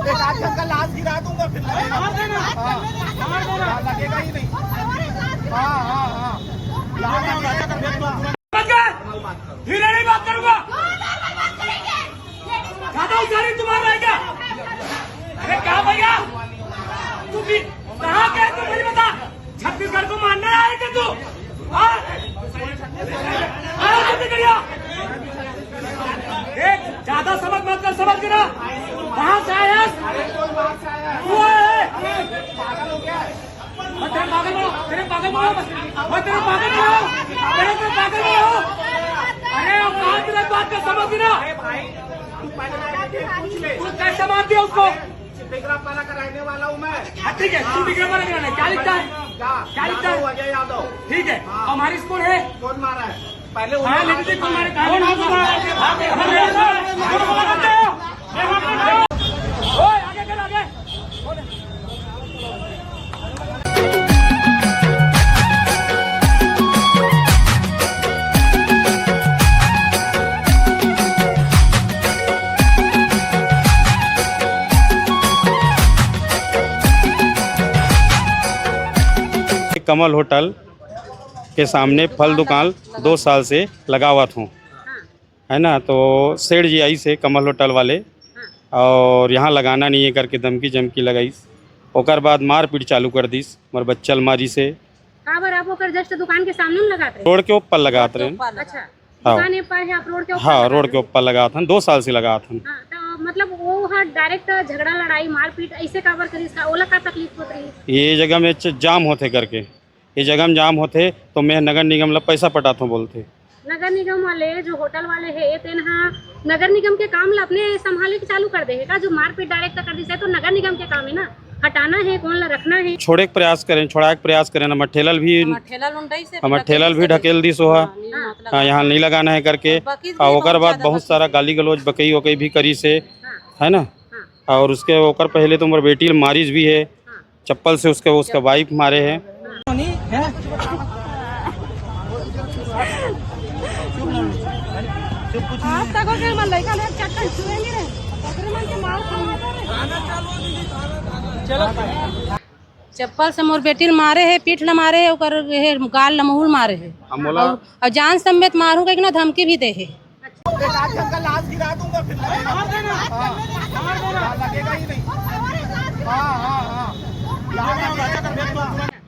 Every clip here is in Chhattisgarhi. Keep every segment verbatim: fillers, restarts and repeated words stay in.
एक आध जन का लाश गिरा दूंगा, फिर लगेगा। हाँ, हाँ, लगेगा ही नहीं। हाँ, हाँ, हाँ। लाश गिरा दूंगा। धीरे नहीं बात करूंगा। ज्यादा उधारी तुम्हारा है क्या? अरे क्या भैया, तू भी कहाँ गया, तू मुझे बता। छत्तीसगढ़ को मारने आए थे तू? हाँ? आया छत्तीसगढ़िया? देख, ज्यादा समझ मत कर, समझ गया? कहाँ से आया? तू आया है? मैं तेरे पागल बनाऊं, तेरे पागल बनाऊं, मैं तेरे पागल बनाऊं, तेरे को पागल बनाऊं। अरे औकात में बात कर, समझ गया? तू कैसे मार दिया उसको? टिकरापारा का रहने वाला हूँ मैं। हाँ, ठीक है, तू टिकरापारा का रहने, क्या लिखता है? क्या लिखता है? अजय यादव। ठीक है, हाँ। हमारी स्कूल है। कौन मारा है? पहले हाँ, उन्हें लेकिन कौन मारे? कौन मारा? ओए, आगे कर, आगे। कमल होटल के सामने फल दुकान दो साल से लगावत हूँ, है ना। तो सेठ जी आइस हे कमल होटल वाले, और यहाँ लगाना नहीं है करके धमकी जमकी लगाइस। ओकर बाद मारपीट चालू कर दिस, मोर बच्चा ल मारिस हे। काबर आप ओकर just दुकान के सामने में लगात रहे? रोड के ऊपर लगात रहे। अच्छा, हाँ। दुकान ए पार है, आप रोड के ऊपर हाँ, लगात रोड के रहे? ऊपर लगात हन, दो साल से लगात हन। हाँ, तो मतलब वो हा direct झगड़ा, लड़ाई, मारपीट ऐसे काबर करिस का? ओला का तकलीफ होत रही? ये जगह में च-, जाम होथे करके, ये जगह में जाम होथे तो मैं नगर निगम ला पैसा पटाथों बोलथे। नगर निगम वाले जो होटल वाले हे, तेन हा नगर निगम के काम ला अपने संभाले के चालू कर दे हे का? जो मारपीट direct कर दिस हे, तो नगर निगम के काम है ना, हटाना है, कौन ला रखना है। छोड़े के प्रयास करें, छोड़ाए के प्रयास करें। हमर ठेला ल भी, हमर ठेला ल उंडई से हमर ठेला ल भी ढकेल दिस ओहा। हाँ, नहीं, हाँ। मत लगा। हाँ, यहाँ नहीं लगाना है करके। और बाकी भी और ओकर बहुत बाद ज्यादा बहुत बाकी सारा है। गाली गलौज, बकई वकई भी करिस हे, हाँ। है ना? हाँ। और उसके ओकर पहले तो मोर बेटी ल मारिस भी हे, हाँ। चप्पल से उसके, उसका वाइफ मारे हे। आज तक ओकर मन लइका ले चक्कर छुए नहीं रहे। ओकरे मन के मार खावा रहे। चप्पल से मोर बेटी ल मारे हे, पीठ ल मारे हे, ओकर हे गाल ल मुहूँ ल मारे हे। हम बोला और, और जान समेत मारू कहिके ना धमकी भी दे हे। एक आध जन का लाश गिरा दूंगा, फिर लगेगा। हाँ, लगेगा ही नहीं। हाँ, हाँ, हाँ।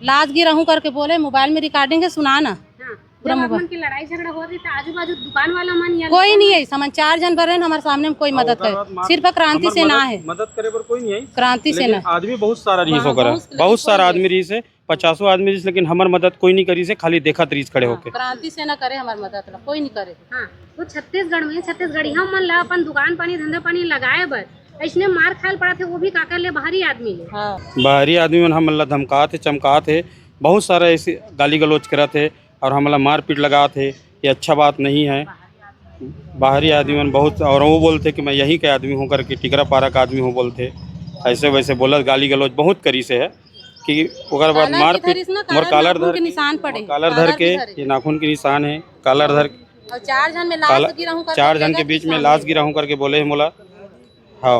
लाश गिराहूं करके बोले, मोबाइल में recording है, सुना ना। हाँ, पूरा जब आप मोबाइल मन के लड़ाई झगड़ा होत रही, तो आजू बाजू दुकान वाला मन या कोई नहीं है, हमन चार झन बर रहेन, हमर सामने में कोई मदद करे, सिर्फ क्रांति सेना है। मदद करे बर कोई नहीं है, क्रांति सेना। आदमी बहुत सारा रहीस ओकरा, बहुत सारा आदमी रहीस हे, पचासों आदमी रहीस, लेकिन हमर मदद कोई नहीं करिस हे, खाली देखत रहीस खड़े होके। क्रांति सेना करे हमर मदद ला, कोई नहीं करे। हाँ, तो छत्तीसगढ़ में छत्तीसगढ़िया मन ला अपन दुकान पानी, धंधा पानी लगाए बर अइसने मार खाए ल पड़त हे, वो भी काकर ले? बाहरी आदमी ले। हाँ। बाहरी आदमी मन हमन ला धमकात हे, चमकात हे, बहुत सारा ऐसे गाली गलौज करत हे और हमन ला मारपीट लगात हे। ये अच्छा बात नहीं है। बाहरी आदमी मन बहुत, और वो बोलथे कि मैं यहीं के आदमी हूँ करके, टिकरापारा का आदमी हूँ बोलथे। ऐसे वैसे बोलत, गाली गलौज बहुत करिस हे कि ओकर बाद मारपीट, मोर कालर धर के, निशान पड़े, कालर धर के, ये नाखून के निशान है, कालर धर। और चार झन में लाश गिराहूं करके, चार झन के बीच में लाश गिराहूं करके बोले हे मोला। हाँ।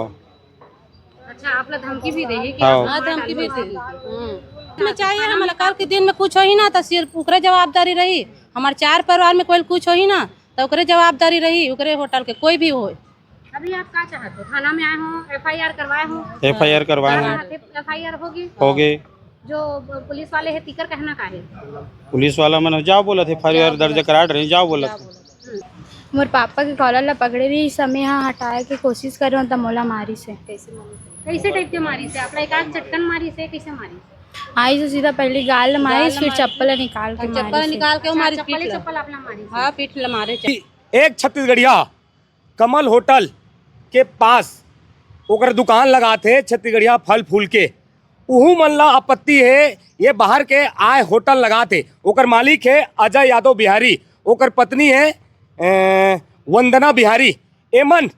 अच्छा, आप ला धमकी भी दे हे कि हाँ। हाँ, धमकी भी दे हे। हम्म। मैं चाहिए, हमला कल के दिन में कुछ होही ना, तो सिर्फ ओकरे जवाबदारी रही। हमार चार परिवार में कोई कुछ होही ना, तो ओकरे जवाबदारी रही, ओकरे होटल के कोई भी होय। अभी आप का चाहत हो? थाना में आए हो, एफआईआर करवाए हो? एफआईआर करवाए हो। एफआईआर होगी? होगे। जो पुलिस वाले हे, तीकर कहना का हे? पुलिस वाला मन जाओ बोलत हे, एफआईआर दर्ज करा डरे, जाओ बोलत हे। मोर पापा के कॉलर ला पकड़े रही, समय हा हटाए के कोशिश करे, त मोला मारिस हे। कैसे टाइप के मारिस हे? आपला एक आध चटकन मारिस हे, कैसे मारिस? आइस सीधा पहली गाल मारिस, फिर चप्पल निकाल के मारिस। चप्पल निकाल के मारिस, चप्पल, चप्पल आपला मारिस। हाँ, पीठ ला मारे। एक छत्तीसगढ़िया कमल होटल के पास ओकर दुकान लगात हे छत्तीसगढ़िया फल फूल के। उहू मन ला आपत्ति हे, ये बाहर के आए होटल लगात हे। ओकर मालिक हे अजय यादव बिहारी, ओकर पत्नी हे, ए, वंदना बिहारी। एमन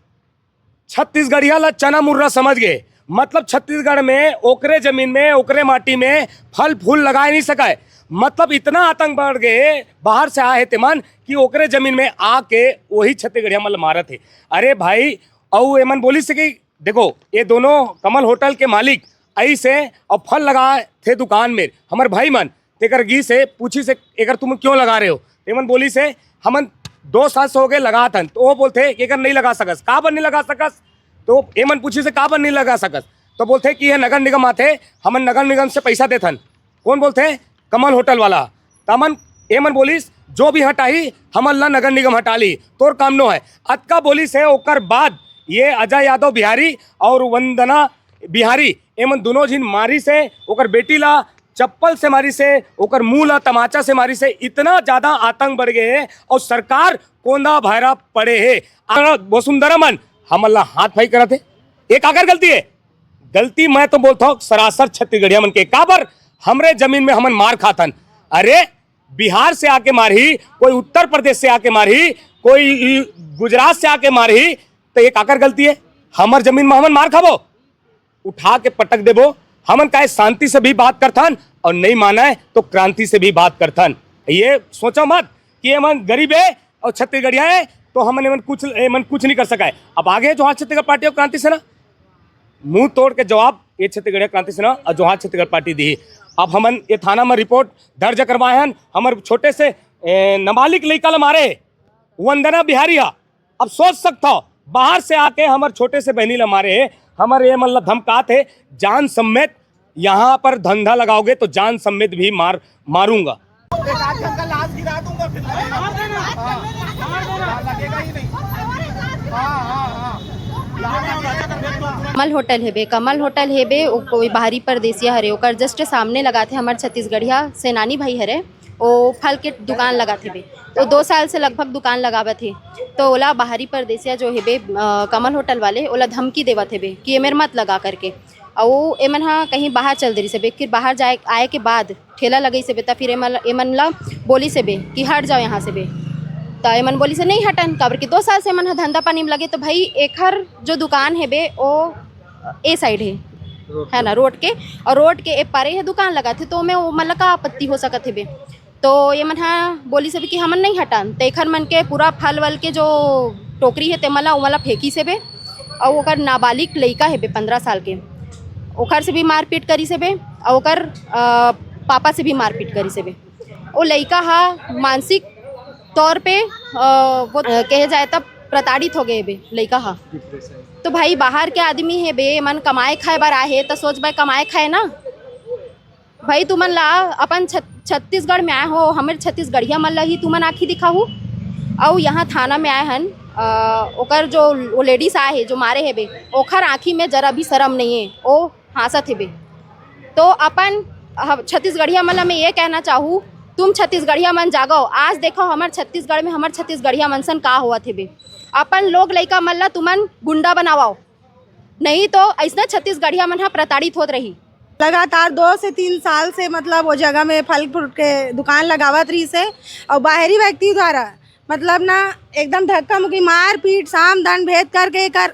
छत्तीसगढ़िया ला चना मुर्रा समझ गे, मतलब छत्तीसगढ़ में ओकरे जमीन में, ओकरे माटी में फल फूल लगाए नहीं सकाए। मतलब इतना आतंक बढ़ गे, बाहर से आए हे तेमन कि ओकरे जमीन में आके वही छत्तीसगढ़िया मन ला मारत हे। अरे भाई, अउ एमन बोलिस हे कि देखो, ये दोनों कमल होटल के मालिक आई से और फल लगा थे दुकान में, हमर भाई मन तेकर गी से पूछी से, "एकर तुम क्यों लगा रहे हो?" तेमन बोली से, "हमन दो साल से हो गए लगात हन।" तो वो बोलते, "एकर नहीं लगा सकस, का बर नहीं लगा सकस?" तो एमन पूछी से, "का बर नहीं लगा सकस?" तो बोलते कि ये नगर निगम आथे, हमन नगर निगम से पैसा देथन। कौन बोलथे? कमल होटल वाला। तमन एमन बोलिस, "जो भी हटाही, हमन ला नगर निगम हटा ली, तोर काम नो है।" अतका बोलिस है, ओकर बाद ये अजय यादव बिहारी और वंदना बिहारी, एमन दोनों झिन मारिस है, ओकर बेटी ला चप्पल से मारिस है, ओकर मुंह ला तमाचा से मारिस है। इतना ज्यादा आतंक बढ़ गए है और सरकार कोंदा भैरा पड़े है। और वसुंधरा मन हमन ला हाथ फाई करत है, ये काकर गलती है? गलती मैं तो बोलता हूँ सरासर छत्तीसगढ़िया मन के। काबर हमरे जमीन में हमन मार खाथन? अरे, बिहार से आके मारही, कोई उत्तर प्रदेश से आके मारही, कोई गुजरात से आके मारही, तो ये काकर गलती है? हमर जमीन में हमन मार खाबो, उठा के पटक देबो। हमन काहे शांति से भी बात करथन और नहीं माने तो क्रांति से भी बात करथन। ये सोचो मत कि एमन गरीब है और छत्तीसगढ़िया है तो हमन एमन कुछ, एमन कुछ नहीं कर सका है। अब आगे जो हाँ छत्तीसगढ़ पार्टी और क्रांति सेना मुंह तोड़ के जवाब ये छत्तीसगढ़ क्रांति सेना और जोहार छत्तीसगढ़ पार्टी दी। अब हमन ये थाना में रिपोर्ट दर्ज करवाए हन, हमर छोटे से, ए, नाबालिग लइका ल मारे वंदना बिहारी हा। अब सोच सकता हो, बाहर से आके हमर छोटे से बहनी ल मारे, हमर ये मन ल धमकात है, जान समेत यहाँ पर धंधा लगाओगे तो जान समेत भी मार मारूंगा। एक आध जन का लाश गिरा दूंगा फिर लगेगा। हाँ, लगेगा ही नहीं। हाँ, हाँ, हाँ। कमल होटल हेबे, कमल होटल हेबे, ओ कोई बाहरी परदेसिया हरे, ओकर just सामने लगाथे हमर छत्तीसगढ़िया सेनानी भाई हरे, ओ फल के दुकान लगाथे बे। तो दो साल से लगभग दुकान लगावत हे। तो ओला बाहरी परदेसिया जो हेबे, अ, कमल होटल वाले, ओला धमकी देवत हेबे कि एमेर मत लगा करके। अउ एमन ह कहीं बाहर चल दे रहिस हेबे, फिर बाहर जाए, आए के बाद ठेला लगइस हेबे, त फिर एमन, एमन ला बोलिस हेबे कि हट जाओ यहाँ से बे। त एमन बोलिस हे, "नहीं हटन," काबर कि दो साल से एमन ह धंधा पानी में लगे। तो भाई, एखर जो दुकान हेबे, ओ ए side हे, है ना, रोड के, और रोड के ए पारे हे दुकान लगाथे, तो ओमे ओमन ला का आपत्ति हो सकत हेबे? तो ये मन ह बोलिस हेबे कि हमन नहीं हटन। त एखर मन के पूरा फल वल के जो टोकरी हे, तेमन ला ओमन ला फेंकिस हेबे, अउ ओकर नाबालिग लइका हेबे पंद्रह साल के, ओखर से भी मारपीट करिस हेबे, अउ ओकर, अ, पापा से भी मारपीट करिस हेबे। ओ लइका ह मानसिक तौर पे, अ, वो, अ, कहे जाए तब प्रताड़ित हो गए हेबे लइका ह। तो भाई, बाहर के आदमी हेबे, मन कमाए खाए बर आए हे, त सोच भाई, कमाए खाए ना। भाई, तुमन ला अपन छत-, छत्तीसगढ़ में आए हो, हमर छत्तीसगढ़िया मन ला ही तुमन आँखी दिखाहू। अउ यहाँ थाना में आए हन, अ, ओकर जो वो लेडीज आए हे, जो मारे हेबे, ओखर आँखी में जरा भी शरम नहीं हे, ओ हाँसत हेबे। तो अपन ह-, छत्तीसगढ़िया मन ला मैं ये कहना चाहूँ, तुम छत्तीसगढ़िया मन जागो, आज देखो हमर छत्तीसगढ़ में हमर छत्तीसगढ़िया मन सन का होवत हेबे। अपन लोग लइका मन ला तुमन गुंडा बनावव। नहीं तो अइसना छत्तीसगढ़िया मन ह प्रताड़ित होत रही। लगातार दो से तीन साल से, मतलब, वो जगह में फल फ्रूट के दुकान लगावत रहिस हे, और बाहरी व्यक्ति द्वारा, मतलब ना, एकदम धक्का मुक्की, मारपीट, साम दान भेद करके एकर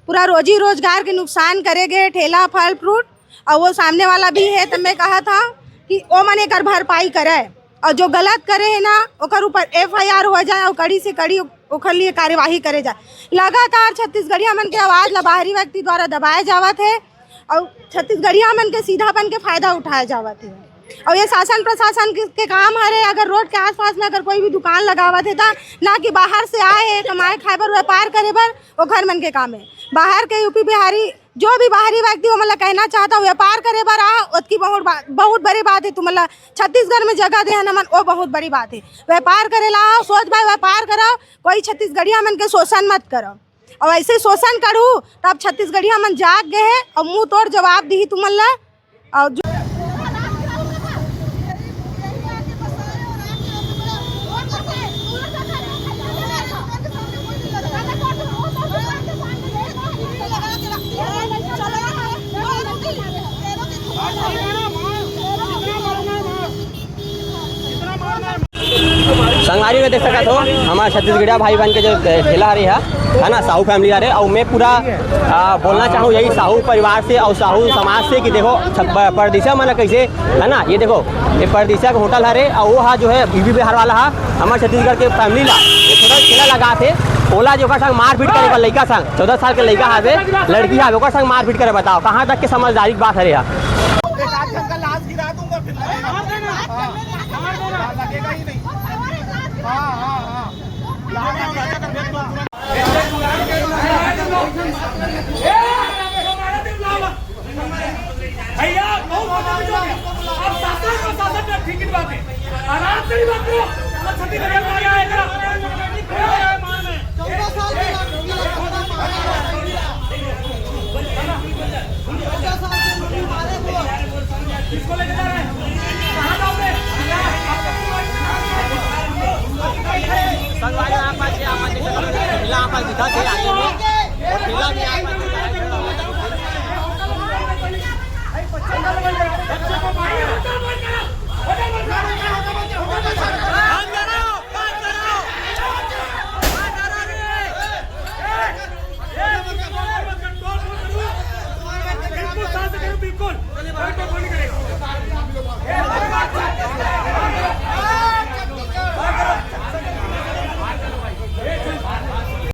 पूरा रोजी रोजगार के नुकसान करे गए, ठेला फल फ्रूट, और वो सामने वाला भी है, तो मैं कहा था कि ओ मन एकर भरपाई करे, और जो गलत करे है ना, ओकर ऊपर F I R हो जाए और कड़ी से कड़ी ओखर लिए कार्यवाही करे जाए। लगातार छत्तीसगढ़िया मन के आवाज ला बाहरी व्यक्ति द्वारा दबाए जावत है और छत्तीसगढ़िया मन के सीधापन के फायदा उठाए जावत है। और ये शासन प्रशासन के, के काम हरे, अगर रोड के आसपास में अगर कोई भी दुकान लगावत है, ता ना कि बाहर से आए है कमाए खाए बर, व्यापार करे बर, ओखर मन के काम है। बाहर के यूपी बिहारी, जो भी बाहरी व्यक्ति, ओमन ला कहना चाहता हूँ, व्यापार करे बर आ, ओतकी बहुत बा-, बहुत बड़ी बात है। तुमन ला छत्तीसगढ़ में जगह दे हन हमन, वो बहुत बड़ी बात है। व्यापार करे ला आओ, सोच भाई, व्यापार करो, कोई छत्तीसगढ़िया मन के शोषण मत करो। और ऐसे शोषण करू, तब छत्तीसगढ़िया मन जाग गए हैं और मुंह तोड़ जवाब दी तुमन ला। और जो संगवारी हो देख सकत हो, हमारे छत्तीसगढ़िया भाई बहन के जो ठेला हरे है, है ना, साहू फैमिली हरे, और मैं पूरा, आ, बोलना चाहूँ यही साहू परिवार से और साहू समाज से कि देखो, छप-, परदेसिया मन कैसे, है ना, ये देखो, ये परदेसिया के होटल हरे, और वो हा जो है यूपी बिहार वाला हा, हमारे छत्तीसगढ़ के फैमिली ला ये छोटा ठेला लगा थे, ओला जो ओकर संग मारपीट करे बर, लइका संग, चौदह साल के लइका हवे, लड़की हवे, ओकर संग मारपीट करे, बताओ कहाँ तक के समझदारी के बात हरे हा? एक आध झन का लाश गिरा दूंगा फिर लगेगा। हाँ, लगेगा ही नहीं। हाँ, हाँ, हाँ। भैया, बहुत समझ लो। अब शासन प्रशासन में ठीक की बात है। आराम से ही बात करो। अब छत्तीसगढ़ में आ गया है इधर। चौदह साल की लड़की, चौदह साल की लड़की मारे थे। किसको लेके जा रहे हैं? कहाँ जाओगे? संगवारी, आप आज, आप आज देख सकते हो, ठेला आप आज दिखा के आगे में, और ठेला भी आप आज दिखा के बिल्कुल।